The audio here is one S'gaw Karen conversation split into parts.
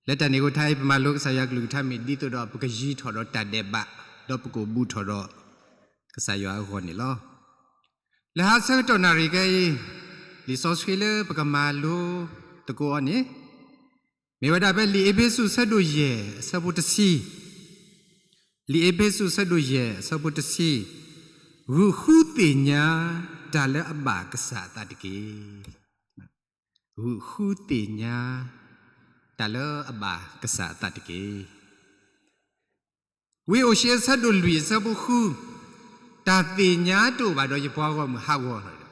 လၢတၢ်န့ၣ်အဃိ တဟါအံၤ ပမၤလိကစၢ်ယွၤအကလုၢ်ကထါမ့ၢ်ဒ်သိးဒီး ပကယံၤထီၣ်ဒီးတၢ်ဒဲးဘး, ဒီးပကအိၣ်ဘူးထီၣ်ဒီး ကစၢ်ယွၤအဂီၢ်န့ၣ်လီၤ. လၢဟါဆၢကတီၢ်နၣ်ရံၣ်ခဲအံၤ, လံာ်စီဆှံလၢပကမၤလိသကိးအီၤန့ၣ်, မ့ၢ်ဝဲဒၣ်ဖဲလံာ်အ့းဖ့းစူးအဆၢဒိၣ်ယဲၢ်အဆၢဖိတဆံ, လံာ်အ့းဖ့းစူးအဆၢဒိၣ်ယဲၢ်အဆၢဖိတဆံ, ဂုာ်ဃုသ့ၣ်ညါတၢ်လၢအဘၣ်ကစၢ်အသးတက့ၢ်. ဂုာ်ဃုသ့ၣ်ညါ တၢ်လၢအဘၣ်ကစၢ်အသးတက့ၢ်. ဝံဧိၤၡ့အဆၢဒိၣ်လွံၢ်အဆၢဖိဃု, တၢ်သ့ၣ်ညါတအိၣ်ဘၣ်ဒီးယပှၤဂီၢ်မုၢ်ဟးဂီၤလီၤ.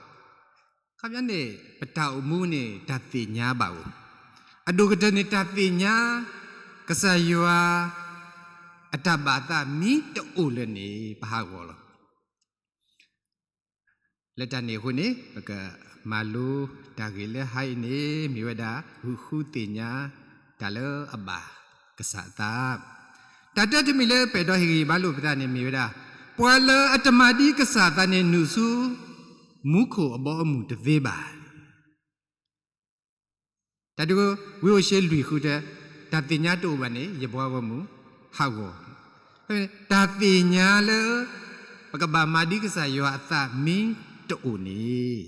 ခီပညီန့ၣ် ပတၢ်အိၣ်မူန့ၣ် တၢ်သ့ၣ်ညါဘၣ်အိၣ်, အဒိၣ်ကတၢၢ်န့ၣ် တၢ်သ့ၣ်ညါ ကစၢ်ယွၤ အတၢ်ဘၣ်အသးမ့ၢ်တအိၣ်လၢၤန့ၣ် ပဟးဂီၤလီၤ. လၢတၢ်န့ၣ်အဃိန့ၣ် ပကမၤလိတၢ်ဂ့ၢ်လၢဟါအံၤန့ၣ် မ့ၢ်ဝဲဒၣ် ဂုာ်ဃုသ့ၣ်ညါ တၢ်လၢအဘၣ်ကစၢ်အသး. တၢ်တၢတမံၤလၢပအဲၣ်ဒိးဟ့ၣ်ဂံၢ်ဘါလိာ်ပသးန့ၣ်မ့ၢ်ဝဲဒၣ်, ပှၤလၢအတမၤဒ်ကစၢ်အသးန့ၣ် နုာ်ဆူ မူခိၣ်အဘီအမုၢ်တသ့ဘၣ်. တၢ်ဒုး ဝံဧိၤၡ့လွံၢ်ဃုတဲ, တၢ်သ့ၣ်ညါတအိၣ်ဘၣ်န့ၣ် ယပှၤဂီၢ်မုၢ်ဟးဂီၤ, တၢ်သ့ၣ်ညါလၢ ပကဘၣ်မၤဒ်ကစၢ်ယွၤအသးမ့ၢ်တအိၣ်န့ၣ်,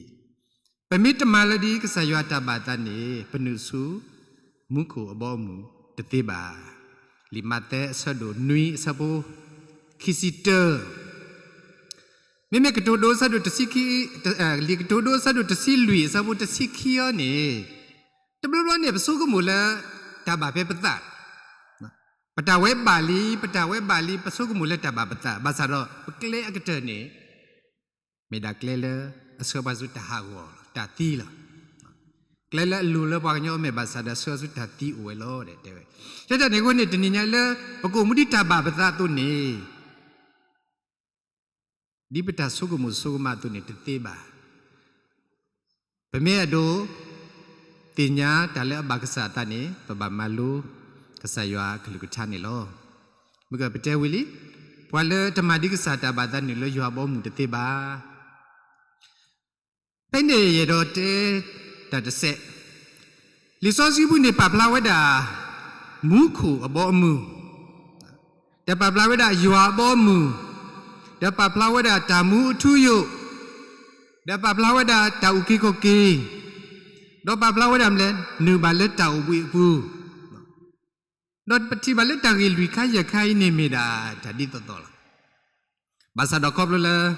ပမ့ၢ်တမၤလၢဒ်ကစၢ်ယွၤအတၢ်ဘၣ်သးန့ၣ် ပနုာ်ဆူ မူခိၣ်အဘီအမုၢ်တသ့ဘၣ်. လံာ်မးသဲအဆၢဒိၣ်နွံအဆၢဖိ ခံဆံတၢ မ့မ့ၢ်ကတိၤဒိအဆၢဒိၣ်တဆံခံ, လံာ်ကတိၤဒိအဆၢဒိၣ်တဆံလွံၢ်အဆၢဖိတဆံခံအံၤန့ၣ်, တဘျီဘျီန့ၣ် ပဆိကမိၣ်လၢ တၢ်ဘၣ်ဖဲပသး, ပတၢ်ဝဲဘၣ်လံ, ပတၢ်ဝဲဘၣ်လံ, ပဆိကမိၣ်လၢတၢ်ဘၣ်ပသး, ဘၣ်ဆၣ်ဒီး ပကျဲအကတၢၢ်န့ၣ် မ့ၢ်ဒၣ်ကျဲလၢ အဆှၢပှၤဆူတၢ်ဟးဂီၤလီၤ, တၢ်သံလီၤ. ကျဲလၢအလိၤလၢပှၤကညီအမဲာ်ဘၣ်ဆၣ်ဒီး ဆှၢဆူတၢ်သံအိၣ်ဝဲလီၤ တဲဝဲ. လၢတၢ်န့ၣ်အဃိန့ၣ် တနံၤညါလၢ ပကအိၣ်မူဒ်တၢ်ဘၣ်ပသးအသိးန့ၣ် ဒ်ပတၢ်ဆိကမိၣ်ဆိကမးအသိးန့ၣ် တသ့ဘၣ်. ပမ့ၢ်အဲၣ်ဒိး သ့ၣ်ညါတၢ်လၢအဘၣ်ကစၢ်အသးန့ၣ် ပဘၣ်မၤလိ ကစၢ်ယွၤအကလုၢ်ကထါန့ၣ်လီၤ. မ့ၢ်ကပတဲဝံၤလံ, ပှၤလၢတမၤဒ်ကစၢ်တၢ်ဘၣ်သးနုာ်လၢယွၤအဘီအမုၢ်တသ့ဘၣ်. ဖဲန့ၣ်ယအဲၣ်ဒိးတဲ တၢ်တစဲး, လံာ်စီဆှံပူၤန့ၣ် ပာ်ဖျါဝဲဒၣ် မူခိၣ်အဘီအမုၢ်, ဒီးပာ်ဖျါဝဲဒၣ်ယွၤအဘီအမုၢ်, ဒီးပာ်ဖျါဝဲဒၣ်တၢ်မူအထူအယိာ်, ဒီးပာ်ဖျါဝဲဒၣ်တၢ်အုၣ်က့ၤခီၣ်က့ၤ, ဒီးပာ်ဖျါဝဲဒၣ်မနုၤလဲၣ်, နုာ်ဘၣ်လၢတၢ်အိၣ်ဘှံးအပူၤ ဒီးပထံၣ်ဘၣ်လၢတၢ်ဂ့ၢ်လွံၢ်ခါယဲၢ်ခါအံၤန့ၣ်မ့ၢ်ဒၣ်တၢ်ဒ်သိးသိးလီၤ. ဘၣ်ဆၣ်ဒီးခီဖျိလၢ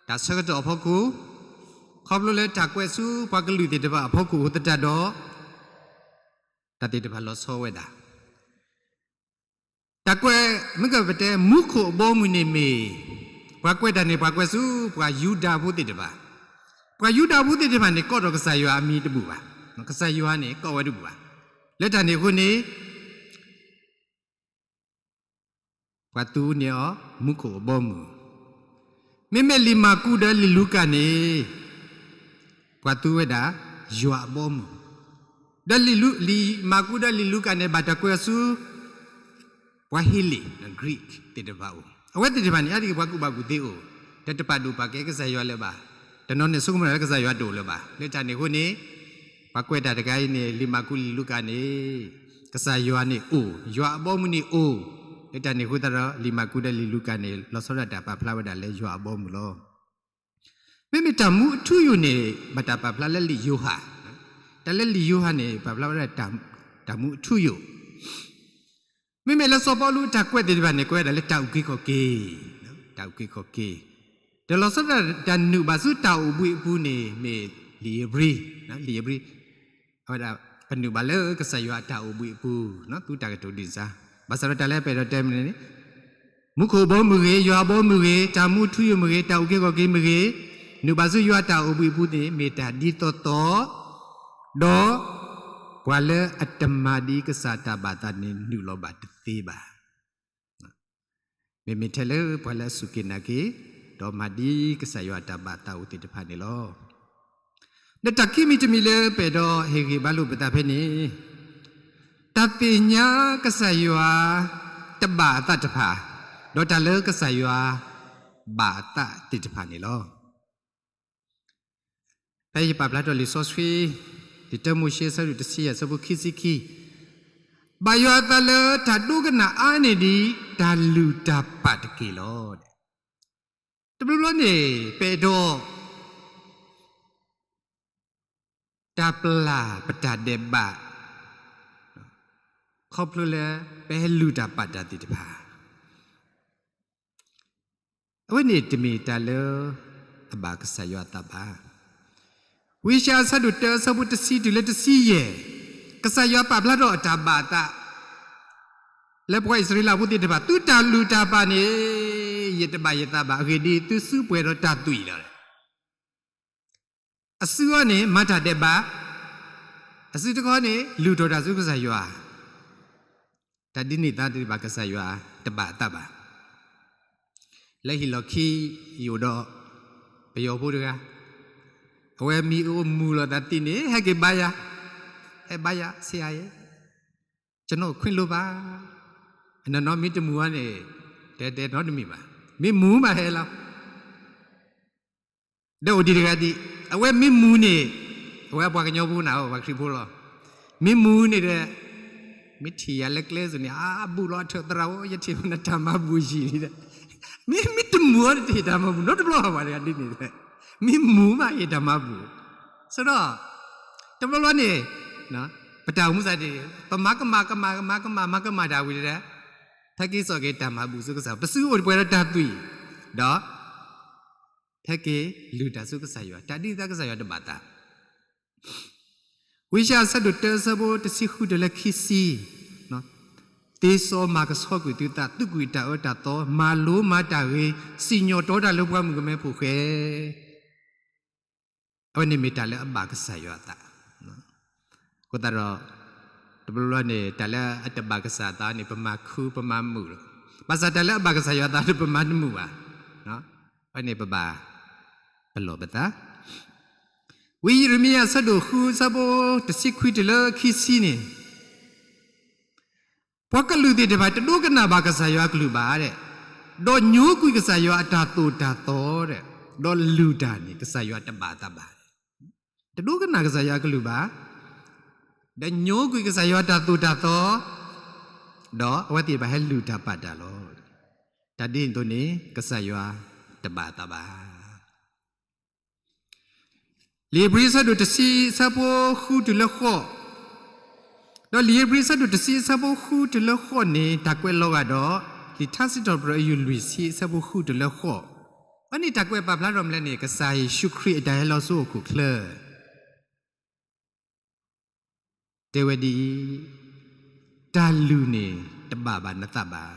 တၢ်ဆၢကတီၢ်အဖီခိၣ်, ခီဖျိလၢတၢ်ကွဲးဆူပှၤကလုာ်သ့ၣ်တဖၣ်အဖီခိၣ်အဃိသတးဒီး တၢ်သ့ၣ်တဖၣ်လီၤဆီဝဲဒၣ် တၢ်ကွဲး မ့ၢ်ကပတဲ မူခိၣ်အဘီအမုၢ်န့ၣ်မ့ၢ် ပှၤကွဲးတၢ်န့ၣ် ပှၤကွဲးဆူပှၤယူဒၤဖိသ့ၣ်တဖၣ်, ပှၤယူဒၤဖိသ့ၣ်တဖၣ်န့ၣ် ကိးထီၣ်ကစၢ်ယွၤအမံၤတဘူၣ်ဘၣ်, ကစၢ်ယွၤန့ၣ် ကိးဝဲတဘူၣ်ဘၣ်. လၢတၢ်န့ၣ်အဃိန့ၣ် ပှၤသူန့ၢ်အီၤ မူခိၣ်အဘီအမုၢ်, မ့မ့ၢ်လံာ်မၢ်ကူးဒီးလံာ်လူၤကၣ်န့ၣ် ပှၤသူဝဲဒၣ် ယွၤအဘီအမုၢ်, ဒီးလံာ်မၢ်ကူးဒီးလံာ်လူၤကၣ်န့ၣ် ဘၣ်တၢ်ကွဲးအီၤဆူ ပှၤဟ့လ့ၣ် Greek သ့ၣ်တဖၣ်အအိၣ်, အဝဲသ့ၣ်တဖၣ်န့ၣ် အါတက့ၢ်ပှၤကူၣ်ဘၣ်ကူၣ်သ့အိၣ်, တၢ်တပာ်ဒိၣ်ပာ်ကဲကစၢ်ယွၤလၢၤဘၣ်, တနီၤန့ၣ်ဆိကမိၣ်လၢကစၢ်ယွၤတအိၣ်လၢၤဘၣ်. လၢတၢ်န့ၣ်အဃိန့ၣ် ပှၤကွဲးတၢ်တဂၤအံၤန့ၣ် လံာ်မၢ်ကူးလံာ်လူၤကၣ်န့ၣ် ကစၢ်ယွၤန့ၣ်အိၣ်, ယွၤအဘီအမုၢ်န့ၣ်အိၣ်, လၢတၢ်န့ၣ်အဃိသတးဒီး လံာ်မၢ်ကူးဒီးလံာ်လူၤကၣ်န့ၣ် လီၤဆီဒၣ်တၢ်ပာ်ဖျါဝဲဒၣ်လၢယွၤအဘီအမုၢ်လီၤ. မ့မ့ၢ်တၢ်မူအထူအယိာ်န့ၣ် ဘၣ်တၢ်ပာ်ဖျါလၢလံာ်ယိၤဟၣ်, တၢ်လၢလံာ်ယိၤဟၣ်န့ၣ် ပာ်ဖျါဝဲဒၣ် တၢ်မူအထူအယိာ် မ့မ့ၢ်လၢစီၤပီလူးအတၢ်ကွဲးသ့ၣ်တဖၣ်န့ၣ် ကွဲးဝဲဒၣ်လၢတၢ်အုၣ်က့ၤခီၣ်က့ၤ, တၢ်အုၣ်က့ၤခီၣ်က့ၤ, ဒီးလီၤဆီဒၣ်တၢ်နုာ်ဘၣ်ဆူတၢ်အိၣ်ဘှံးအပူၤန့ၣ်မ့ၢ်လံာ်ဧ့ၤဘြံၤ, လံာ်ဧ့ၤဘြံၤ, အဝဲဒၣ် ပနုာ်ဘၣ်လၢကစၢ်ယွၤအတၢ်အိၣ်ဘှံးအပူၤ, သူတၢ်ကတိၤဒ်န့ၣ်စ့ၢ်, ဘၣ်ဆၣ်ဒီးတၢ်လၢပအဲၣ်ဒိးတဲမ့ၢ်န့ၣ် မူခိၣ်အဘီအမုၢ်ဂ့ၤ, ယွၤအဘီအမုၢ်ဂ့ၤ, တၢ်မူအထူအယိာ်မ့ၢ်ဂ့ၤ, တၢ်အုၣ်က့ၤခီၣ်က့ၤမ့ၢ်ဂ့ၤ, နုာ်ဘၣ်ဆူယွၤအတၢ်အိၣ်ဘှံးအပူၤန့ၣ် မ့ၢ်တၢ်ဒ်သိးသိး, ဒီး ပှၤလၢအတမၤဒ်ကစၢ်တၢ်ဘၣ်သးန့ၣ် နုာ်လီၤဘၣ်တသ့ဘၣ်. မ့မ့ၢ်ထဲလၢပှၤလၢအစူၢ်က့ၤနာ်က့ၤ, ဒီးမၤဒ်ကစၢ်ယွၤတၢ်ဘၣ်သးအသိးသ့ၣ်တဖၣ်န့ၣ်လီၤ. ဒီးတၢ်ခံမံၤတမံၤလၢပအဲၣ်ဒိးဟ့ၣ်ဂံၢ်ဘါလိာ်ပသးဖဲန့ၣ်, တၢ်သ့ၣ်ညါကစၢ်ယွၤတဘၣ်အသးတဖၣ်, ဒီးတၢ်လၢကစၢ်ယွၤဘၣ်အသးသ့ၣ်တဖၣ်န့ၣ်လီၤ. ဖဲယပာ်ဖျါထီၣ်လံာ်စီဆှံ, လံာ်တၢမိၤၡ့အဆၢဒိၣ်တဆံယဲၢ်အဆၢဖိခံဆံခံ, ဘၣ်ယွၤအသးလၢတၢ်ဒိကနၣ်အါန့ၢ်ဒံး တၢ်လုၢ်တၢ်ပာ်တက့ၢ်လီၤ. တဘျီဘျီန့ၣ် ပအဲၣ်ဒိး တၢ်ပျၢ်ပတၢ်ဒဲးဘး ခီဖျိလၢ ပဟဲလုၢ်တၢ်ပာ်တၢ်သ့ၣ်တဖၣ် အဝဲန့ၣ်တမ့ၢ်တၢ်လၢ အဘၣ်ကစၢ်ယွၤအသးဘၣ်. ဝံယၡါယၤအဆၢဒိၣ်တၢအဆၢဖိတဆံတုၤလၢတဆံယဲၢ်, ကစၢ်ယွၤပာ်ဖျါထီၣ်အတၢ်ဘၣ်အသး လၢပှၤအံၣ်စရ့လးဖိသ့ၣ်တဖၣ် သုတၢ်လုၢ်တၢ်ပာ်န့ၣ် ယတဘၣ်ယသးဘၣ်. အဂ့ၢ်ဒ်အံၤ, သုစုပှဲၤဒီးတၢ်သွံၣ်လီၤ. အစုအီၤန့ၣ် မၤတၢ်ဒဲးဘး, အစုတခီန့ၣ် လုၢ်ထီၣ်တၢ်ဆူကစၢ်ယွၤ, တၢ်ဒ်န့ၣ်အသိး တဘၣ်ကစၢ်ယွၤတဘၣ်အသးဘၣ်. လၢဟံၣ်လီၢ်ခံ ယအိၣ်ဒီး ပယီၤဖိတဂၤ, အဝဲမ့ၢ်အိၣ်မူၤလိာ်သးသံန့ၣ် ဟဲက့ၤဘါယၤ, ဟဲဘါယၤ ဆရာရဲ့, ကျွန်တော်ခွင့်လွှတ်ပါ, အနီၢ်နီၢ်မ့ၢ်တမူၤအီၤန့ၣ် တဲတဲနီတမံၤဘၣ်, မ့ၢ်မူၤမးဟဲလီၤ. ဒီးအိၣ်ဒံးတဂၤဒံး, အဝဲမ့ၢ်မူၤန့ၣ်, အဝဲပှၤကညီဖိနၤ ပှၤခရံာ်ဖိလီၤ. မ့ၢ်မူၤန့ၣ်ဒီး, မ့ၢ်ထံၣ်ယၤလၢကျဲစိၤန့ၣ် အါ ဘူးလီၤအထၢၣ်သရၣ်ဧၢ, ယထံၣ်နတၢ်မၤဘူၣ်ယံာ်လံဒီး, မ့ၢ် မ့ၢ်တမူၤအီၤန့ၣ် တဟ့ၣ်တၢ်မၤဘူၣ်နီတဘျီဘၣ်, ပှၤတဂၤဒ်န့ၣ်, မ့ၢ်မူၤမးဟ့ၣ်တၢ်မၤဘူၣ်. ဆိုတော့, တဘျီဘျီန့ၣ်, ပတၢ်အိၣ်မူသးဒ်န့ၣ် ပမၤကမၣ် ကမၣ် ကမၣ် ကမၣ် မၤကမၣ်တၢ်ဝံၤဒီး, ထဲက့ၤစိာ်က့ၤတၢ်မၤဘူၣ်ဆူကစၢ်ယွၤ, ပစုအိၣ်ပှဲၤဒီးတၢ်သွံၣ်, ဒီး ထဲက့ၤလုၢ်တၢ်ဆူကစၢ်ယွၤ, တၢ်ဒ်အံၤအသိးကစၢ်ယွၤတဘၣ်သး. ဝံယၡါယၤအဆၢဒိၣ်တၢအဆၢဖိတဆံဃုတုၤလၢခံဆံ, သ့စီမၤကဆှီကွံာ်သုသး, သူးကွံာ်တၢ်အၢတၢ်သီ, မၤလိမၤတၢ်ဂ့ၤ, စံၣ်ညီၣ်တီတၢ်လၢပှၢ်မုၢ်ကမဲဖိဃဲ အဝဲန့ၣ်မ့ၢ်တၢ်လၢအဘၣ်ကစၢ်ယွၤအသး. အဃိသတးဒီး, တဘျီဘျီန့ၣ် တၢ်လၢအတဘၣ်ကစၢ်အသးန့ၣ် ပမၤခူ ပမၤမုာ်လီၤ. ဘၣ်ဆၣ်တၢ်လၢအဘၣ်ကစၢ်ယွၤအသးန့ၣ် ပမၤတမုာ်ဘၣ်. အဝဲန့ၣ်ပဘၣ်ပလီၢ်ပသး. ဝံယံးရမံယၤအဆၢဒိၣ်ဃုအဆၢဖိတဆံခွံတုၤလၢခံဆံန့ၣ် ပှၤကလုာ်သ့ၣ်တဖၣ်တဒိကနၣ်ဘၣ်ကစၢ်ယွၤအကလုၢ်ဘၣ်, ဒီးညိကွံာ်ကစၢ်ယွၤအတၢ်သိၣ်တၢ်သီ, ဒီးလုၢ်တၢ်န့ၣ် ကစၢ်ယွၤတဘၣ်အသးဘၣ်. တဒိကနၣ်ကစၢ်ယွၤအကလုၢ်ဘၣ်, ဒီးညိကွံာ်ကစၢ်ယွၤအတၢ်သိၣ်တၢ်သီ, ဒီးအဝဲသ့ၣ်တဖၣ်ဟဲလုၢ်တၢ်ပာ်တၢ်လီၤ. တၢ်ဒ်န့ၣ်အသိးန့ၣ် ကစၢ်ယွၤတဘၣ်အသးဘၣ်. လံာ်ဧ့ၤဘြံၤအဆၢဒိၣ်တဆံအဆၢဖိဃုတုၤလၢဃိး, ဒီးလံာ်ဧ့ၤဘြံၤအဆၢဒိၣ်တဆံအဆၢဖိဃုတုၤလၢဃိးန့ၣ် တၢ်ကွဲးလီၤဂာ်ဒီး လံာ်ထါစံးထီၣ်ပတြၢၤအယုၢ်လွံၢ်ဆံအဆၢဖိဃုတုၤလၢဃိး, အန့ၣ်တၢ်ကွဲးပာ်ဖျါထီၣ်မနုၤလဲၣ်န့ၣ် ကစၢ်ယ့ၣ်ၡူးခရံာ်အတၢ်ဟဲလီၤဆူဟီၣ်ခိၣ်ချၢ တဲဝဲဒ်အံၤ, တၢ်လုၢ်န့ၣ်တဘၣ်ဘၣ်နသးဘၣ်,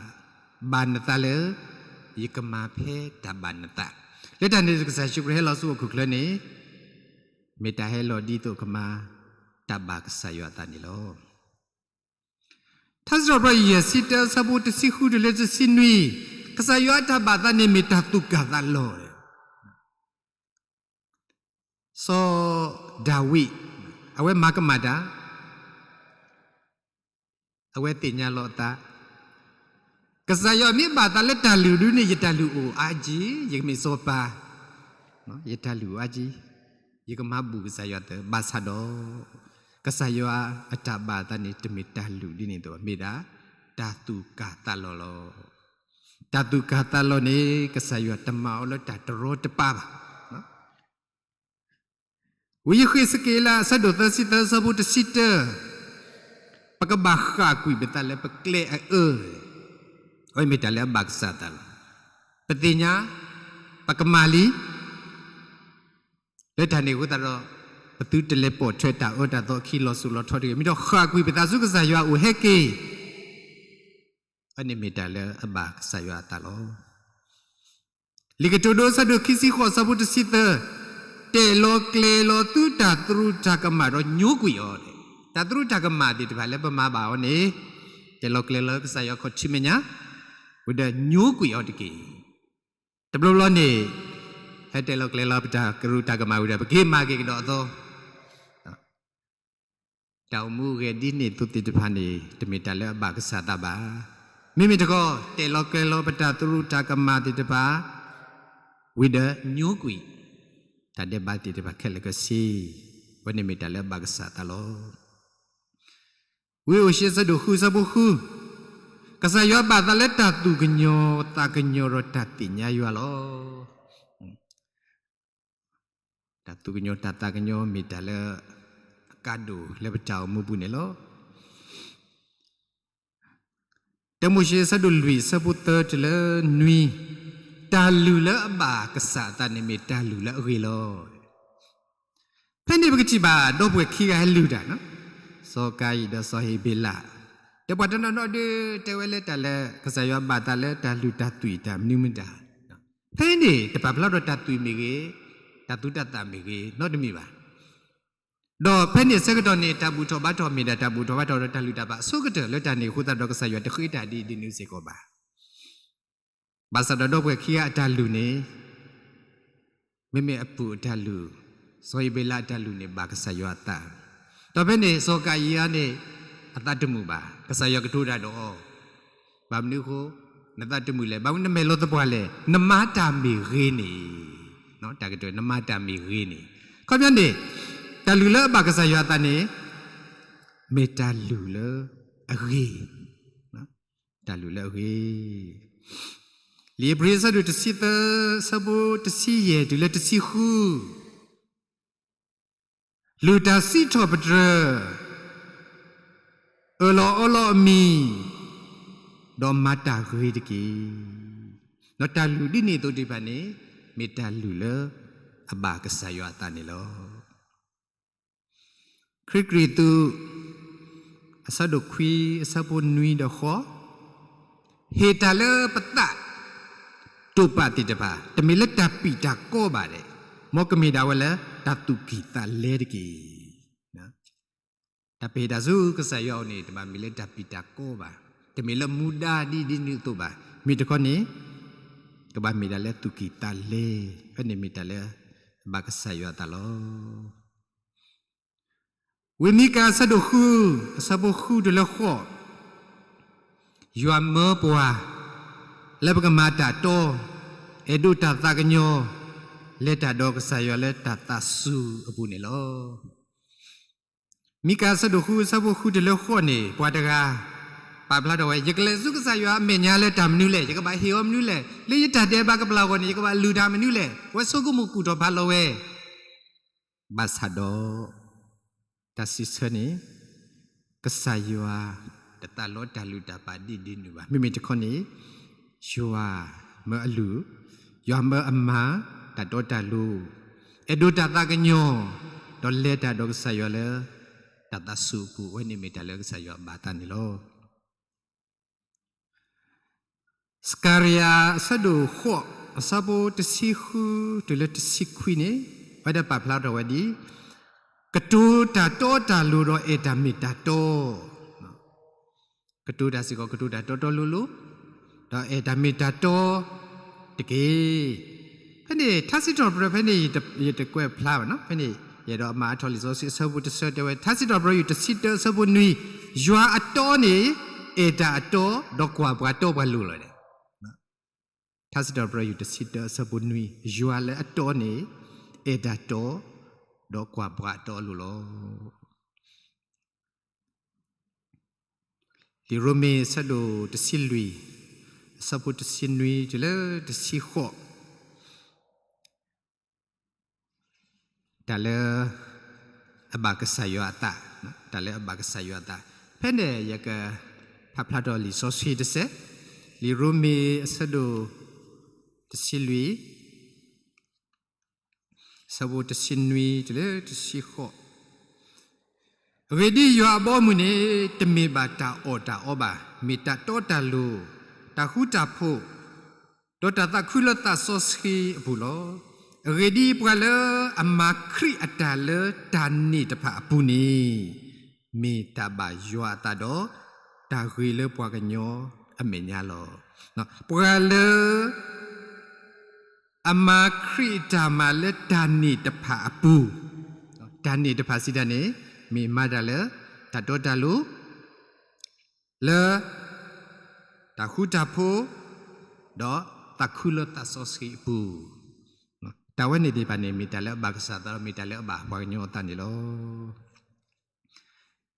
ဘၣ်နသးလၢ ယကမၤဖဲတၢ်ဘၣ်နသး, လၢတၢ်န့ၣ်ကစၢ်ယ့ၣ်ၡူးခရံာ်ဟဲလီၤဆူဟီၣ်ခိၣ်ချၢန့ၣ် မ့ၢ်တၢ်ဟဲလီၤဒ်သိးကမၤ တၢ်ဘၣ်ကစၢ်ယွၤအသးန့ၣ်လီၤ. ထါစံးထီၣ်ပတြၢၤယဲၢ်ဆံတၢအဆၢဖိတဆံဃုတုၤလၢတဆံနွံ, ကစၢ်ယွၤအတၢ်ဘၣ်သးန့ၣ်မ့ၢ်တၢ်သူၣ်ကၢ်သးလီၤ. စီၤဒၤဝံး, အဝဲမၤကမၣ်တၢ်, အဝဲသ့ၣ်ညါလီၤအသး, ကစၢ်ယွၤမ့ၢ်ဘၣ်သးလၢတၢ်လုၢ်ဒုန့ၣ် ယတၢ်လုၢ်အိၣ်အါကံ, ယကမ့ၢ်စီၤပၤ, ယတၢ်လုၢ်အိၣ်အါကံ, ယကမၤဘူၣ်ကစၢ်ယွၤသၢ, ဘၣ်ဆၣ်ဒီး ကစၢ်ယွၤအတၢ်ဘၣ်သးန့ၣ် တမ့ၢ်တၢ်လုၢ်ဒ်န့ၣ်အသိးဘၣ်, မ့ၢ်ဒၣ်တၢ်သူၣ်ကၢ်သးလီၤလီၤ. တၢ်သူၣ်ကၢ်သးလီၤန့ၣ် ကစၢ်ယွၤတမၤအီၤလၢတၢ်တရီတပါဘၣ်. ဝံယဃ့းစက့လးအဆၢဒိၣ်သၢဆံသၢအဆၢဖိတဆံတၢ, ပကဘၣ်ဃၣ်ကွံာ်ပသးလၢပကျဲအအၢ, အဝဲမ့ၢ်တၢ်လၢအဘၣ်ကစၢ်အသးလီၤ. ပသ့ၣ်ညါ, ပကမၣ်လံ, လၢတၢ်န့ၣ်အဃိသတးဒီး, ပသုတလဲၤပိာ်ထွဲတၢ်အၢတၢ်သီခံလီၤစိၤလီၤထီတဂ့ၤ, မ့ၢ်ဒီးဃၣ်ကွံာ်ပသးဆူကစၢ်ယွၤအအိၣ်ဟဲက့ၤ အန့ၣ်မ့ၢ်တၢ်လၢအဘၣ်ကစၢ်ယွၤအသးလီၤ. လံာ်ကတိၤဒိအဆၢဒိၣ်ခံဆံဃိးအဆၢဖိတဆံသၢ, တဲာ်လီၤကျဲၤလီၤသုတၢ်သရူးတၢ်ကမၣ်ဒီးညိကွံာ်အီၤ, တၢ်သရူးတၢ်ကမၣ်သ့ၣ်တဖၣ်လၢပမၤဘၣ်အီၤန့ၣ်, တဲာ်လီၤကျဲၤလီၤကစၢ်ယွၤခီၣ်ထံးမဲာ်ညါ, ဝံၤဒီးညိကွံာ်အီၤတက့ၢ်. တဘျီဘျီန့ၣ်, ဟဲတဲာ်လီၤကျဲၤလီၤပတၢ်သရူးတၢ်ကမၣ်ဝံၤဒီး ပက့ၤမၤက့ၤကဒီးအသီ တၢ်အိၣ်မူဂဲၤဒ်န့ၣ်အသိးသ့ၣ်တဖၣ်န့ၣ် တမ့ၢ်တၢ်လၢအဘၣ်ကစၢ်သးဘၣ်. မ့မ့ၢ်တခီ, တဲာ်လီၤကျဲၤလီၤပတၢ်သရူးတၢ်ကမၣ်သ့ၣ်တဖၣ်, ဝံၤဒီးညိကွံာ်, တၢ်ဒဲးဘးသ့ၣ်တဖၣ်ခဲလၢာ်ခဲဆ့, အဝဲန့ၣ်မ့ၢ်တၢ်လၢအဘၣ်ကစၢ်သးလီၤ. ဝံဧိၤၡ့ အဆၢဒိၣ်ဃု အဆၢဖိဃု, ကစၢ်ယွၤဘၣ်သးလၢတၢ်သူၣ်ကညီၤသးကညီၤဒီးတၢ်သ့ၣ်ညါယွၤလီၤ. တၢ်သူၣ်ကညီၤတၢ်သးကညီၤမ့ၢ်တၢ်လၢ အကါဒိၣ်လၢပတၢ်အိၣ်မူပူၤန့ၣ်လီၤ. တၢမိၤၡ့ အဆၢဒိၣ်လွံၢ် အဆၢဖိသၢတုၤလၢနွံ, တၢ်လုၢ်လၢအဘၣ်ကစၢ်အသးန့ၣ်မ့ၢ်တၢ်လုၢ်လၢအဂ့ၤလီၤ. ဖဲန့ၣ်ပကထံၣ်ဘၣ်ဒီပုၢ်ဝဲၢ်ခံဂၤဟဲလုၢ်တၢ်, စီၤကၤယံၣ်ဒီးစီၤဟ့းဘ့းလး, ဒီးပှၤတနီၤနီၤဒုးတဲဝဲလၢတၢ်လၢ ကစၢ်ယွၤဘၣ်သးလၢတၢ်လုၢ်တၢ်သွံၣ်တၢ်မနုၤမတၤ, ဖဲန့ၣ်တပာ်ဖျါထီၣ်တၢ်သွံၣ်မ့ၢ်ဂ့ၤ, တၢ်သူတၢ်သၣ်မ့ၢ်ဂ့ၤ နီတမံၤဘၣ်. ဒီးဖဲန့ၣ်အဆၢကတီၢ်န့ၣ် တၢ်ဘူၣ်ထီၣ်ဘါထီၣ်မ့ၢ်ဒၣ်တၢ်ဘူၣ်ထီၣ်ဘါထီၣ်ဒီးတၢ်လုၢ်တၢ်ပာ်အဆိကတၢၢ်လၢတၢ်န့ၣ်အဃိသတးဒီး ကစၢ်ယွၤတဃ့တၢ်ဒ်အံၤဒ်နုၤစ့ၢ်ကီးဘၣ်. ဘၣ်ဆၣ်ဒီးဒီပုၢ်ဝဲၢ်ခံဂၤအတၢ်လုၢ်န့ၣ် မ့မ့ၢ်အပုၢ်အတၢ်လုၢ်, စီၤဧ့ၤဘ့းလးအတၢ်လုၢ်န့ၣ် ဘၣ်ကစၢ်ယွၤအသး, ဒီးဖဲန့ၣ် စီၤကၤယံၣ်အံၤန့ၣ် အသးတမုာ်ဘၣ်, ကစၢ်ယွၤကတိၤတၢ်ဒီးအီၤ, ဘၣ်မနုၤအဃိ နသးတမုာ်လဲၣ်, ဘၣ်မနုၤနမဲာ်လီၤသပှၢ်လဲၣ်, နမၤတၢ်မ့ၢ်ဂ့ၤန့ၣ်, တၢ်ကတိၤ နမၤတၢ်မ့ၢ်ဂ့ၤန့ၣ်, ခီပညီန့ၣ် တၢ်လုၢ်လၢအဘၣ်ကစၢ်ယွၤအသးန့ၣ် မ့ၢ်တၢ်လုၢ်လၢအဂ့ၤ, တၢ်လုၢ်လၢအဂ့ၤ. လံာ်ဧ့ၤဘြံၤ အဆၢဒိၣ်တဆံသၢ အဆၢဖိတဆံယဲၢ်တုၤလၢတဆံဃု, လုၢ်တၢ်စံးထီၣ်ပတြၢၤ, အၢၣ်လီၤအီလီၤအမံၤ, ဒီးမၤတၢ်ဂ့ၤတက့ၢ်. ဒီးတၢ်လုၢ်ဒ်န့ၣ်အသိးသ့ၣ်တဖၣ်န့ၣ် မ့ၢ်တၢ်လုၢ်လၢအဘၣ်ကစၢ်ယွၤအသးန့ၣ်လီၤ. ခရံာ်ကရံၣ်သူး အဆၢဒိၣ်ခွံ အဆၢဖိနွံဒီးဃိး, ဟ့ၣ်တၢ်လၢပသးတိာ်ပာ်သ့ၣ်တဖၣ် တမ့ၢ်လၢတၢ်ပံာ်တၢ်ကီဘၣ်ဒဲး, မ်ကမ့ၢ်ဒၣ်ဝဲလၢတၢ်သူၣ်ကံၢ်သးလဲတက့ၢ်. တၢ်ပဟ့ၣ်တၢ်ဆူကစၢ်ယွၤအအိၣ်န့ၣ် တဘၣ်မ့ၢ်လၢတၢ်ပံာ်တၢ်ကီဘၣ်, တမ့ၢ်လၢမူဒါဒ်ဒ်နုၤအသိးဘၣ်, မ့ၢ်တခီန့ၣ် ကဘၣ်မ့ၢ်ဒၣ်လၢသူၣ်ကံၢ်သးလဲ, ဖဲန့ၣ်မ့ၢ်တၢ်လၢအဘၣ်ကစၢ်ယွၤအသးလီၤ. ဝံမံကၤ အဆၢဒိၣ်ဃု အဆၢဖိဃုတုၤလၢဃိး, ယွၤမၢပှၤ လၢပကမၤတၢ်တီ, အဲၣ်ဒိးတၢ်သးကညီၤ, လဲၤတၢ်ဒီးကစၢ်ယွၤလၢတၢ်သးစူၤအပူၤန့ၣ်လီၤ. မံကၤ အဆၢဒိၣ်ဃု အဆၢဖိဃုတုၤလၢဃိးန့ၣ် ပှၤတဂၤ ပာ်ဖျါထီၣ်ဝဲ ယကလဲၤဆူကစၢ်ယွၤအမဲာ်ညါလၢတၢ်မနုၤလဲၣ်, ယကဘၣ်ဟ့ၣ်အီၤမနုၤလဲၣ်, လၢယတၢ်ဒဲးဘးကပျၢ်အဂီၢ်န့ၣ် ယကဘၣ်လုၢ်တၢ်မနုၤလဲၣ်, အဝဲဆိကမိၣ်ကူၣ်ထီၣ်ဖးလီၤဝဲ ဘၣ်ဆၣ်ဒီး တၢ်စံးဆၢန့ၣ် ကစၢ်ယွၤတသးလီတၢ်လုၢ်တၢ်ပာ်ဒ်ဒ်နုၤဘၣ်. မ့မ့ၢ်တခီန့ၣ် ယွၤမၢအလုၢ်, ယွၤမၢအမၤ တၢ်တီတၢ်လိၤ, အဲၣ်ဒိးတၢ်သးကညီၤ, ဒီးလဲၤတၢ်ဒီးကစၢ်ယွၤလၢ တၢ်သးစူၤအပူၤ, အဝဲန့ၣ်မ့ၢ်တၢ်လၢကစၢ်ယွၤအဘၣ်အသးန့ၣ်လီၤ. စကၤရယၤ အဆၢဒိၣ်ဃိး အဆၢဖိတဆံဃုတုၤလၢတဆံခွံန့ၣ် အဝဲဒၣ်ပာ်ဖျါထီၣ်ဝဲဒ်အံၤ, ကတိၤတၢ်တီတၢ်လိၤဒီးအဲၣ်တၢ်မ့ၢ်တၢ်တီ, ကတိၤတၢ်စ့ၢ်ကီး ကတိၤတၢ်တီတီလိၤလိၤ, ဒီးအဲၣ်တၢ်မ့ၢ်တၢ်တီတက့ၢ်. ဖဲန့ၣ် ထါစံးထီၣ်ပတြၢၤဖဲန့ၣ် ယတကွဲးဖျါဘၣ်နီၤ, ဖဲန့ၣ် ယအဲၣ်ဒိးမၤအါထီၣ်လံာ်စီဆှံအဆၢဖိတဆၢတဲဝဲ ထါစံးထီၣ်ပတြၢၤ ယတဆံတၢ အဆၢဖိနွံ, ယွၤအတီန့ၣ် အဲၣ်တၢ်အတီ ဒီးကွၢ်ပှၤတီပှၤလိၤလီၤ. ထါစံးထီၣ်ပတြၢၤ ယတဆံတၢ အဆၢဖိနွံ, ယွၤလၢအတီန့ၣ် အဲၣ်တၢ်တီ ဒီးကွၢ်ပှၤတီအလိၤလီၤ. လံာ်ရိမ့ၤ အဆၢဒိၣ်တဆံလွံၢ် အဆၢဖိတဆံနွံတုၤလၢတဆံဃိး, တၢ်လၢအဘၣ်ကစၢ်ယွၤအသး, တၢ်လၢအဘၣ်ကစၢ်ယွၤအသး, ဖဲန့ၣ်ယကဖးဖျါထီၣ်လံာ်စီဆှံတစဲး, လံာ်ရိမ့ၤ အဆၢဒိၣ်တဆံလွံၢ် အဆၢဖိတဆံနွံတုၤလၢတဆံဃိး, အဂ့ၢ်ဒ်အံၤ, ယွၤအဘီအမုၢ်န့ၣ် တမ့ၢ်ဘၣ်တၢ်အီၣ်တၢ်အီဘၣ်, မ့ၢ်တၢ်တီတၢ်လိၤ, တၢ်ဃူတၢ်ဖိး, ဒီးတၢ်သးခုလၢသးစီဆှံအပူၤလီၤ. အဂ့ၢ်ဒ်အံၤ, ပှၤလၢအမၤခရံာ်အတၢ်လၢတၢ်န့ၢ်တဖၣ်အပူၤန့ၣ် မ့ၢ်တၢ်ဘၣ်ယွၤအသးဒီး တၢ်ဂ့ၤလၢပှၤကညီအမဲာ်ညါလီၤ. ပှၤလၢ အမၤခရံာ်အတၢ်မၤလၢတၢ်န့ၢ်တဖၣ်အပူၤ, တၢ်န့ၢ်တဖၣ်စံးတၢ်န့ၣ် မ့ၢ်မၤတၢ်လၢ တၢ်တီတၢ်လိၤ, လၢ တၢ်ဃူတၢ်ဖိး, ဒီးသးခုလၢသးစီဆှံအပူၤ, တၢ်ဝဲန့ၣ်သ့ၣ်တဖၣ်န့ၣ် မ့ၢ်တၢ်လၢအဘၣ်ကစၢ်အသးဒီး မ့ၢ်တၢ်လၢအဘၣ်ပှၤကညီအသးန့ၣ်လီၤ.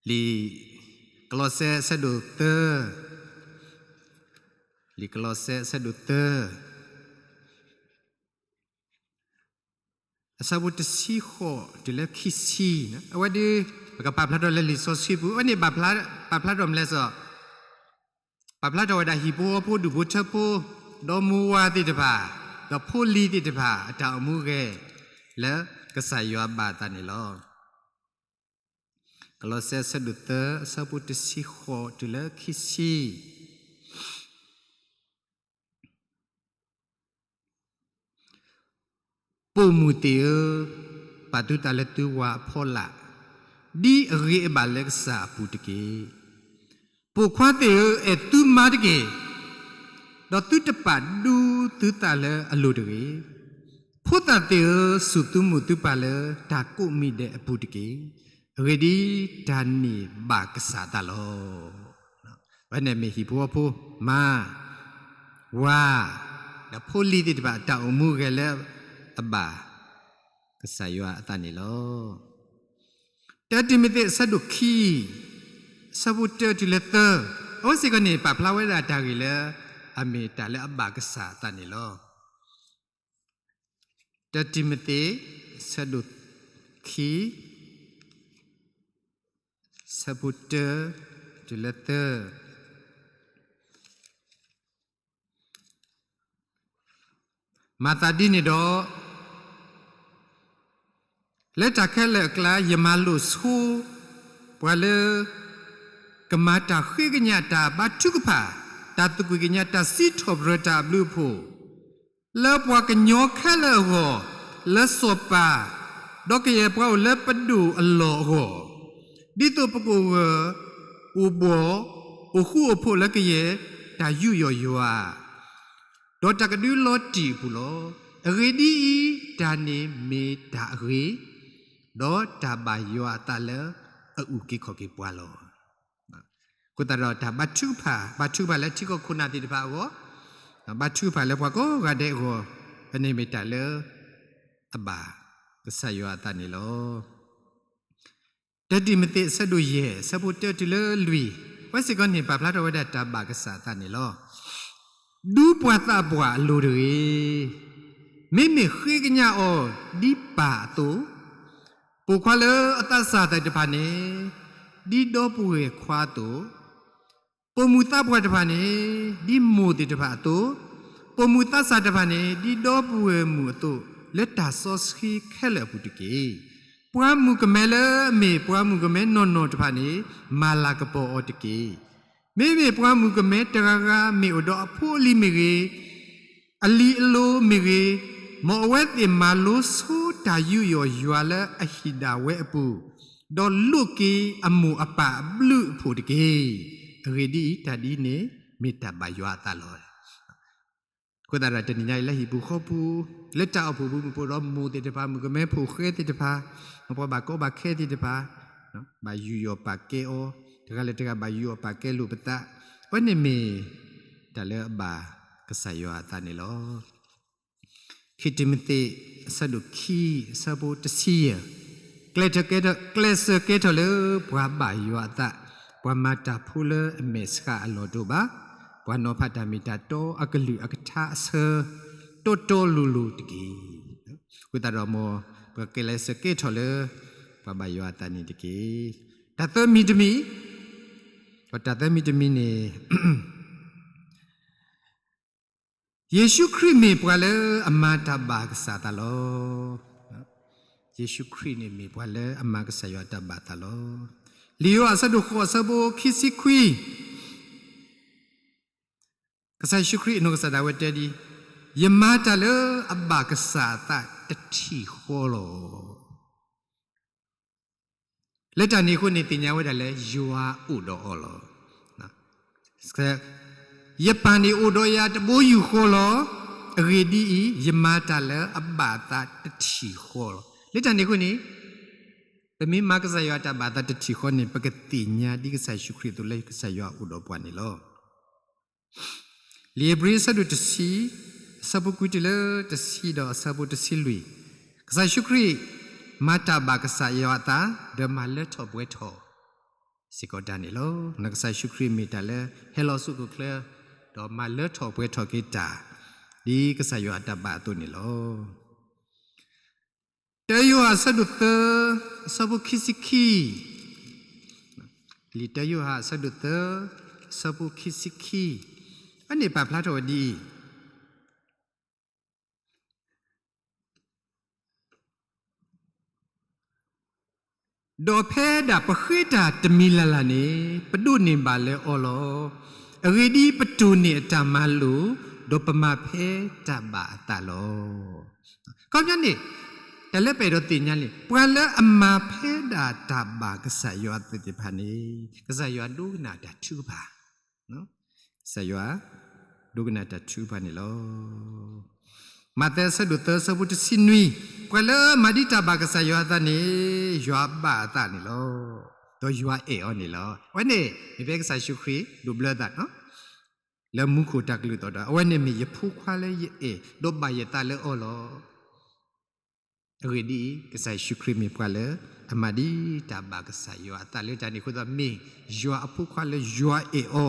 လံာ် ကလီးစဲအဆၢဒိၣ်သၢ, လံာ်ကလီးစဲအဆၢဒိၣ်သၢ အဆၢဖိတဆံဃိးတုၤလၢခံဆံ, အဝဲဒၣ် ပကပာ်ဖျါထီၣ်လၢလံာ်စီဆှံပူၤ, အဝဲန့ၣ် ပာ်ဖျါထီၣ်မလဲၣ်စီ, ပာ်ဖျါထီၣ်ဝဲဒၣ်ဟံၣ်ဖိဃီဖိ ဒူၣ်ဖိထၢဖိ, ဒီးမိၢ်ဝၤသ့ၣ်တဖၣ်, ဒီးဖိလံၤသ့ၣ်တဖၣ် အတၢ်အိၣ်မူဂဲၤ လၢကစၢ်ယွၤဘၣ်အသးန့ၣ်လီၤ. ကလီးစဲအဆၢဒိၣ်သၢ အဆၢဖိတဆံဃိးတုၤလၢခံဆံ. ပိာ်မုၣ်သ့ၣ်ဧၢ, ပာ်သုသးလၢသုဝၤအဖီလာ်, ဒ်အဂ့ၤအဘၣ်လၢကစၢ်အပူၤတက့ၢ်. ပိာ်ခွါသ့ၣ်ဧၢ, အဲၣ်သုမါတက့ၢ်, ဒီးသုတပာ်ဒူသုသးလၢအလိၤတဂ့ၤ. ဖိသၣ်သ့ၣ်ဧၢ, စူၢ်သုမိၢ်သုပၢ်လၢတၢ်ကိးမံၤဒဲးအပူၤတက့ၢ်. အဂ့ၢ်ဒ်အံၤ, တၢ်န့ၢ်ဘၣ်ကစၢ်အသးလီၤ. အဝဲန့ၣ်မ့ၢ်ဟံၣ်ဖိဃီဖိ, မါ, ဝၤ, ဒီးဖိလံၤသ့ၣ်တဖၣ် အတၢ်အိၣ်မူဂဲၤလၢအဘၣ် ကစၢ်ယွၤအသးန့ၣ်လီၤ. တၢတံၤမသ့း အဆၢဒိၣ်ခံ, အဆၢဖိတၢတုၤလၢသၢ, အဝဲစ့ၢ်ကီးန့ၣ် ပာ်ဖျါဝဲဒၣ်တၢ်ဂ့ၢ်လၢ အမ့ၢ်တၢ်လၢအဘၣ်ကစၢ်အသးန့ၣ်လီၤ. တၢတံၤမသ့း အဆၢဒိၣ်ခံ, အဆၢဖိတၢတုၤလၢသၢ. မၤသးဒ်န့ၣ်ဒီး, လၢတၢ်ခဲလၢာ်အကျါ ယမၤလိာ်ဆိ ပှၤလၢ ကမၤတၢ်ဃ့ကညး တၢ်ဘါထုကဖၣ်, တၢ်သကွံာ်ကညး, တၢ်စံးထီၣ်ပတြၢၤတၢ်အဘျုးအဖှိၣ် လၢပှၤကညီခဲလၢာ်အဂီၢ်, လၢစီၤပၤ, ဒီးကယဲၢ်ပှၤအိၣ်လၢပဒိၣ်အလီၢ်အဂီၢ်, ဒ်သိးပကအိၣ်ဂၢၢ်, အိၣ်ဘှီၣ်, အိၣ်ဃူအိၣ်ဖိးလၢကယဲၢ်တၢ်ယူးယီၣ်ယွၤ ဒီးတၢ်ကဒုလီၤတံၢ်အပူၤလီၤ. အဂ့ၢ်ဒ်အံၤ, တၢ်န့ၣ်မ့ၢ်တၢ်အဂ့ၤ, ဒီးတၢ်ဘၣ်ယွၤအသးလၢအအုၣ်က့ၤခီၣ်က့ၤပှၤလီၤ. အဃိသတးဒီး တၢ်ဘါထုကဖၣ်, ဘါထုကဖၣ်လၢထံကီၢ်ခိၣ်နၢ်သ့ၣ်တဖၣ်အဂီၢ်, ဘါထုကဖၣ်လၢပှၤကိးဂၤဒဲးအဂီၢ်, ဖဲန့ၣ်မ့ၢ်တၢ်လၢအဘၣ်ကစၢ်ယွၤအသးန့ၣ်လီၤ. တၢတံၤမသ့း အဆၢဒိၣ်ယဲၢ်, အဆၢဖိတၢတုၤလၢလွံၢ်, အဝဲစ့ၢ်ကီးန့ၣ် ပာ်ဖျါထီၣ်ဝဲဒၣ်တၢ်ဘၣ်ကစၢ်အသးန့ၣ်လီၤ. ဒူပှၤသးပှၢ်အလိၤတဂ့ၤ. မ့မ့ၢ်ဃ့ကညးအီၤဒ်ပၢ်အသိး, ပိာ်ခွါလၢအသးစၢ်သ့ၣ်တဖၣ်န့ၣ်, ဒ်ဒီပုၢ်ဝဲၢ်ခွါအသိး, ပိာ်မုၣ်သးပှၢ်တဖၣ်န့ၣ်, ဒ်မိၢ်သ့ၣ်တဖၣ်အသိး, ပိာ်မုၣ်သးစၢ်တဖၣ်န့ၣ်, ဒ်ဒီပုၢ်ဝဲၢ်မုၣ်အသိး, လၢတၢ်စီဆှံခဲလၢာ်အပူၤတက့ၢ်. ပှၤမုၣ်ကမဲလၢအမ့ၢ်ပှၤမုၣ်ကမဲနီၢ်နီၢ်တဖၣ်န့ၣ်, မၤလၤကပီၤအီၤတက့ၢ်. မ့မ့ၢ်ပှၤမုၣ်ကမဲတဂၤဂၤ မ့ၢ်အိၣ်ဒီးအဖိအလံၤမ့ၢ်ဂ့ၤ, အလံၤအလိၤမ့ၢ်ဂ့ၤ, မ်အဝဲသ့ၣ်မၤလိဆိတၢ်ယူးယီၣ်ယွၤလၢအဟံၣ်ဒၣ်ဝဲအပူၤ, ဒီးလိးက့ၤအမိၢ်အပၢ်အဘျုးအဖှိၣ်တက့ၢ်. အဂ့ၢ်ဒ်အံၤ, တၢ်ဒ်န့ၣ် မ့ၢ်တၢ်ဘၣ်ယွၤအသးလီၤ. အဃိသတးဒီး တနံၤညါအံၤလၢဟံၣ်ပူၤဃီပူၤ, လၢတၢ်အိၣ်ဖှိၣ်ပူၤ မ့ၢ်ပအိၣ်ဒီးမိၢ်သ့ၣ်တဖၣ်, မုၣ်ကမဲဖိဃဲသ့ၣ်တဖၣ်, ပှၤဘၣ်ကီဘၣ်ခဲသ့ၣ်တဖၣ်, ဘၣ်ယူးယီၣ်ပာ်ကဲအီၤ, တဂၤလၢတဂၤဘၣ်ယူးယီၣ်ပာ်ကဲလိာ်ပသး, အဝဲန့ၣ်မ့ၢ်တၢ်လၢအဘၣ်ကစၢ်ယွၤအသးန့ၣ်လီၤ. ခံတံၤမသ့း အဆၢဒိၣ်ခံ အဆၢဖိတဆံယဲၢ်, ကျဲးစၢးကဲထီၣ်, ကျဲးစၢးကဲထီၣ်လၢပှၤဘၣ်ယွၤအသး, ပှၤမၤတၢ်ဖိလၢအမဲာ်ဆှးအလီၢ်တအိၣ်ဘၣ်, ပှၤနီၤဖးတၢ်မ့ၢ်တၢ်တီအကလုာ်အကထါအဆၢ တီတီလိၤလိၤတက့ၢ်. အဃိသတးဒီးမ်ပကကျဲးစၢးကဲထီၣ်လၢ ပှၤဘၣ်ယွၤအသးန့ၣ်တက့ၢ်. တၢ်သၢမံၤတမံၤ, ဒီးတၢ်သၢမံၤတမံၤန့ၣ် ယ့ၣ်ၡူးခရံာ်မ့ၢ်ပှၤလၢအမၤတၢ်ဘၣ်ကစၢ်အသးလီၤ. ယ့ၣ်ၡူးခရံာ်န့ၣ်မ့ၢ်ပှၤလၢအမၤကစၢ်ယွၤတၢ်ဘၣ်အသးလီၤ. လံာ်ယိၤဟၣ်အဆၢဒိၣ်ဃိးအဆၢဖိခံဆံခွံ, ကစၢ်ယ့ၣ်ၡူးခရံာ်အနီၢ်ကစၢ်ဒၣ်ဝဲတဲဒ်, ယမၤတၢ်လၢအဘၣ်ကစၢ်အသးတထံၣ်ဃီလီၤ. လၢတၢ်န့ၣ်အဃိန့ၣ် သ့ၣ်ညါဝဲဒၣ်လၢယွၤအိၣ်ဒီးအီၤလီၤ. ယပၢ်န့ၣ်အိၣ်ဒီးယၤတဘိယူၢ်ဃီလီၤ. အဂ့ၢ်ဒ်အံၤ, ယမၤတၢ်လၢအဘၣ်အသးတထံၣ်ဃီလီၤ. လၢတၢ်န့ၣ်အဃိန့ၣ်, ပမ့ၢ်မၤကစၢ်ယွၤတၢ်ဘၣ်အသးတထံၣ်ဃီန့ၣ် ပကသ့ၣ်ညါဒ်ကစၢ်ယ့ၣ်ၡူးခရံာ်အသိးလၢကစၢ်ယွၤအိၣ်ဒီးပှၤန့ၣ်လီၤ. လံာ်ဧ့ၤဘြံၤအဆၢဒိၣ်တဆံ, အဆၢဖိခွံတုၤလၢတဆံဒီးအဆၢဖိတဆံလွံၢ်, ကစၢ်ယ့ၣ်ၡူးခရံာ် မၤတၢ်ဘၣ်ကစၢ်ယွၤအသး, ဒီးမၤလၢထီၣ်ပှဲၤထီၣ်စ့ၢ်ကီး. စ့ၢ်ကီးတၢ်န့ၣ်လီၤ. ကစၢ်ယ့ၣ်ၡူးခရံာ်မ့ၢ်တၢ်လၢဟဲလီၤဆူခိၣ်ချၢ, ဒီးမၤလၢထီၣ်ပှဲၤထီၣ်က့ၤတၢ်, ဒ်ကစၢ်ယွၤအတၢ်ဘၣ်အသိးန့ၣ်လီၤ. တၢယိၤဟၣ်အဆၢဒိၣ်သၢ, အဆၢဖိခံဆံခံ, လံာ်တၢယိၤဟၣ်အဆၢဒိၣ်သၢ, အဆၢဖိခံဆံခံ, အန့ၣ်ပာ်ဖျါထီၣ်ဝဲဒ်အံၤ ဒီးဖဲဒၣ်ပဃ့တၢ်တမံၤလၢ်လၢ်န့ၣ် ပဒိးန့ၢ်ဘၣ်လၢအီၤလီၤ. အဂ့ၢ်ဒ်အံၤ, ပတိၢ်န့ၢ်အတၢ်မၤလိာ်, ဒီးပမၤဖဲတၢ်ဘၣ်အသးလီၤ. ခီပညီန့ၣ်, တၢ်လၢပအဲၣ်ဒိးသ့ၣ်ညါန့ၣ်, ပှၤလၢအမၤဖဲဒၣ်တၢ်ဘၣ်ကစၢ်ယွၤသ့ၣ်တဖၣ်န့ၣ်, ကစၢ်ယွၤဒိကနၣ်တၢ်ထုကဖၣ် ကစၢ်ယွၤ ဒိကနၣ်တၢ်ထုကဖၣ်န့ၣ်လီၤ. မးသဲအဆၢဒိၣ်သၢ အဆၢဖိတဆံနွံ, ပှၤလၢမၤဒ်တၢ်ဘၣ်ကစၢ်ယွၤအသးန့ၣ်, ယွၤဘၣ်အသးန့ၣ်လီၤ. ဒီးယွၤအဲၣ်အီၤန့ၣ်လီၤ. အဝဲန့ၣ် မ့ၢ်ဖဲကစၢ်ယ့ၣ်ၡူးခရံာ်ဒိးဘျၢသး လၢမူခိၣ်တၢ်ကလုၢ်သီၣ်ဒီး အဝဲန့ၣ်မ့ၢ်ယဖိခွါလၢယအဲၣ်, ဒီးဘၣ်ယသးလၢအီၤလီၤ. အဂ့ၢ်ဒ်အံၤ, ကစၢ်ယ့ၣ်ၡူးခရံာ်မ့ၢ်ပှၤလၢအမၤဒ်တၢ်ဘၣ်ကစၢ်ယွၤအသးလၢတၢ်န့ၣ်အဃိသတး မ့ၢ်ယွၤအဖိခွါလၢယွၤအဲၣ်အီၤ,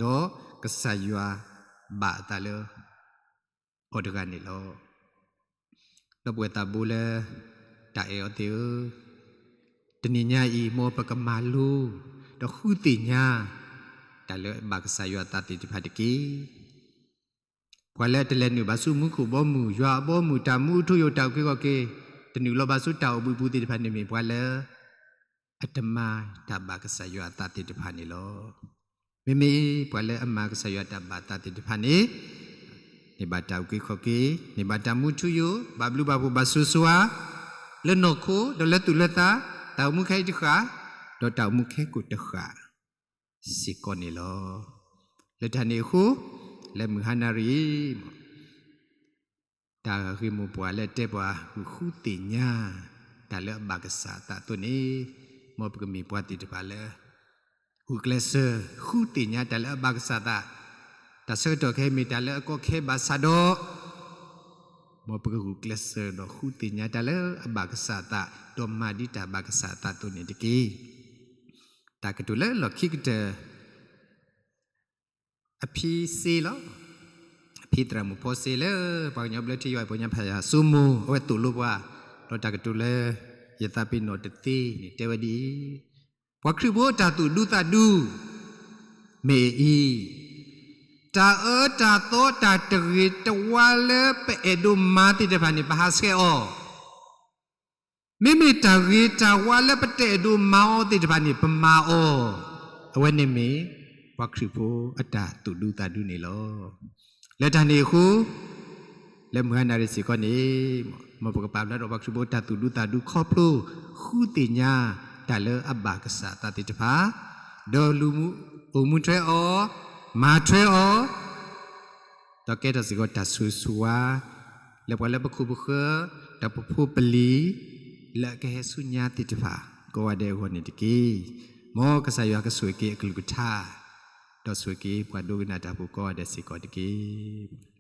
ဒီးကစၢ်ယွၤဘၣ်အသးလၢအီၤတဂၤန့ၣ်လီၤ. ဒီပုၢ်ဝဲၢ်သးဘိလၢတၢ်အဲၣ်အီၤသ့ၣ်ဧၢ, တနံၤညါအံၤ မ်ပကမၤလိ ဒီးဃုသ့ၣ်ညါ တၢ်လၢအဘၣ်ကစၢ်ယွၤအသးသ့ၣ်တဖၣ်တက့ၢ်. ပှၤလၢတလဲၤနုာ်ဘၣ်ဆူမူခိၣ်ဘီမုၢ်, ယွၤအဘီအမုၢ်, တၢ်မူအထူအယိာ်, တၢ်အုၣ်က့ၤခီၣ်က့ၤ, တနုာ်လီၤဘၣ်ဆူတၢ်အိၣ်ဘှံးပူၤသ့ၣ်တဖၣ်န့ၣ် မ့ၢ်ပှၤလၢအတမၤတၢ်ဘၣ်ကစၢ်ယွၤအသးသ့ၣ်တဖၣ်န့ၣ်လီၤ. မ့မ့ၢ်ပှၤလၢအမၤကစၢ်ယွၤတၢ်ဘၣ်သးသ့ၣ်တဖၣ်န့ၣ်, န့ၢ်ဘၣ်တၢ်အုၣ်က့ၤခီၣ်က့ၤ, န့ၢ်ဘၣ်တၢ်မူထူယိာ်, ဘၣ်ဘျုးဘၣ်ဖှိၣ်ဘၣ်ဆိၣ်ဂ့ၤဆိၣ်ဝါ လၢနီၢ်ခိ ဒီးလၢသူၣ်လၢသး, တၢ်အိၣ်မူခဲအံၤတဃၣ်, ဒီးတၢ်အိၣ်မူခဲကိာ်တဃၣ်စ့ၢ်ကီးန့ၣ်လီၤ. လၢတၢ်န့ၣ်အဃိ, လၢမုၢ်ဟါနၣ်ရံၣ် တၢ်ဂ့ၢ်မိၢ်ပှၢ်လၢတဲပှၤဂုာ်ဃုသ့ၣ်ညါ တၢ်လၢအဘၣ်ကစၢ်အသးအသိးန့ၣ်, မ်ပကမ့ၢ်ပှၤသ့ၣ်တဖၣ်လၢ ဂုာ်ကျဲးစၢးဃုသ့ၣ်ညါတၢ်လၢအဘၣ်ကစၢ်အသး, တၢ်ဆၢကတီၢ်ခဲအံၤမ့ၢ်တၢ်လၢအကီခဲဘၣ်ဆၣ်ဒီး, မ်ပကဂုာ်ကျဲးစၢးဒီးဃုသ့ၣ်ညါတၢ်လၢအဘၣ်ကစၢ်အသး, ဒီးမၤဒ်တၢ်ဘၣ်ကစၢ်အသးအသိးန့ၣ်တက့ၢ်. တၢ်ကတိၤလၢလီၢ်ခံကတၢၢ် အဖံစ့လီၤ. အဖံသရၣ်မုၣ်ဖီစ့လၢ ပှၤကညီဘျၢထံယွၤအံၤ ပှၤကညီဖးယွၤစိမိၤ အဝဲသိၣ်လိပှၤ, ဒီးတၢ်ကတိၤလၢ ယသးပ့ၤနီၣ်တသ့န့ၣ် တဲဝဲဒ်အံၤ, ပှၤခရံာ်ဖိတၢ်သူၣ်ဒူသးဒူ မ့ၢ်အံၤ, တၢ်အၢတၢ်သီတၢ်တဂ့ၤတဝါလၢပအဲၣ်ဒိးမၤသ့ၣ်တဖၣ်န့ၣ် ပဟးဆှဲးအီၤ မ့မ့ၢ်တၢ်ဂ့ၤတၢ်ဝါလၢပတအဲၣ်ဒိးမၤအီၤသ့ၣ်တဖၣ်န့ၣ် ပမၤအီၤ, အဝဲန့ၣ်မ့ၢ်ပှၤခရံာ်ဖိအတၢ်သူၣ်ဒူသးဒူန့ၣ်လီၤ. လၢတၢ်န့ၣ်အဃိ, လၢမုၢ်ဟါနၣ်ရံၣ်စ့ၢ်ကီးန့ၣ်, မ်ပကပာ်ဖျါထီၣ်ပှၤခရံာ်ဖိတၢ်သူၣ်ဒူသးဒူခီဖျိ ဃုသ့ၣ်ညါတၢ်လၢအဘၣ်ကစၢ်အသးသ့ၣ်တဖၣ်, ဒီးလူၤမူအိၣ်မူထွဲအီၤ, မၤထွဲအီၤ ဒီးကဲထီၣ်စ့ၢ်ကီးတၢ်ဆိၣ်ဂ့ၤဆိၣ်ဝါ လၢပှၤလၢပခိၣ်ပဃၢၤ, ဒီးပဖိပလံၤ လၢအကဟဲဆူညါသ့ၣ်တဖၣ် ကိးဂၤဒဲးအဂီၢ်န့ၣ်တက့ၢ်. မ်ကစၢ်ယွၤကဆိၣ်ဂ့ၤက့ၤအကလုၢ်ကထါ, ဒီးဆိၣ်ဂ့ၤက့ၤပှၤဒိကနၣ်တၢ်ဖိကိးဂၤဒဲးစ့ၢ်ကီးတက့ၢ်.